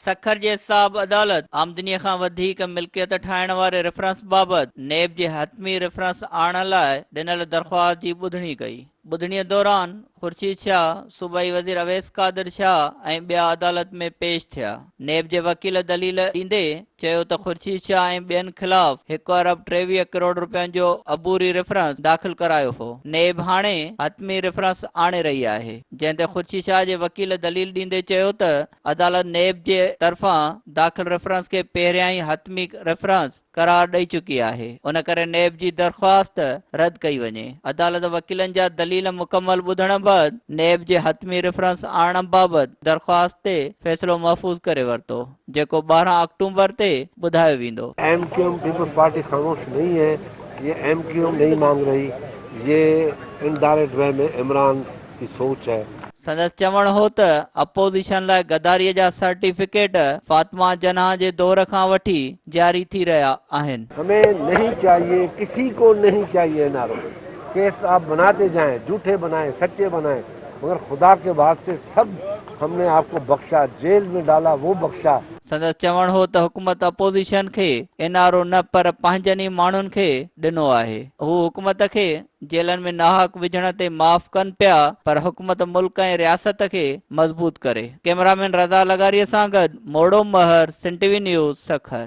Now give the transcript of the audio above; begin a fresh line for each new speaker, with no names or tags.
سکر جي صاحب عدالت آمدني کان وڌيڪ ملڪيت ٺاهڻ واري ريفرنس بابت نيب جي حتمي ريفرنس آڻڻ لاء ڏنل درخواست جي ٻڌڻي ڪئي. ٻڌڻي دوران خورشيد شاهه، صوبائي وزير اويس قادر شاهه ۽ ٻيا عدالت ۾ پيش ٿيا. نيب جي وڪيل دليل ڏيندي چيو ته خورشيد شاهه ۽ ٻين خلاف هڪ ارب 23 ڪروڙ رپين جو عبوري ريفرنس داخل ڪرايو هو، نيب هاڻي حتمي ريفرنس آڻي رهي آهي، جنهن تي خورشيد شاهه جي وڪيل دليل ڏيندي چيو ته عدالت نيب جي طرفان داخل ريفرنس کي پهريان ئي حتمي ريفرنس قرار ڏئي چڪي آهي، ان ڪري نيب جي درخواست رد ڪئي وڃي. عدالت وڪيلن جا دليل مڪمل ٻڌڻ بعد نيب جي حتمي ريفرنس آڻڻ بابت درخواست تي فيصلو محفوظ ڪري ورتو، جيڪو 12 آڪٽومبر تي ٻڌايو ويندو.
M Q M Peoples Party خاموش نهين هي، يه ايم ڪيو ايم نهين مانگ رهي، يه انڊائريڪٽ وي مين عمران ڪي سوچ هي.
سندس چوڻ هو ته اپوزيشن لاء غداري جا سرٽيفڪيٽ فاطمه جناح جي دور کان وٺي جاري ٿي رهيا آهن.
همين نهين چاهيي ڪسي ڪو نهين چاهيي اين آر او ڪيس آپ بناتي جائين جهوٺي بنائين سچي بنائين مگر خدا ڪي واسطي سب هم ني آپ ڪو بخشا جيل مين ڊالا وو بخشا.
سندس چوڻ هو ته حڪومت اپوزيشن کي اين آر او نه پر پنهنجن ئي ماڻهن کي ڏنو آهي، هو حڪومت کي جيلن ۾ ناحق وجهڻ تي معاف ڪن پيا پر حڪومت ملڪ ۽ رياست کي مضبوط ڪري. ڪئميرامين رضا لغاري سان گڏ Moro Mehar, Sindh T V news, Sukkur.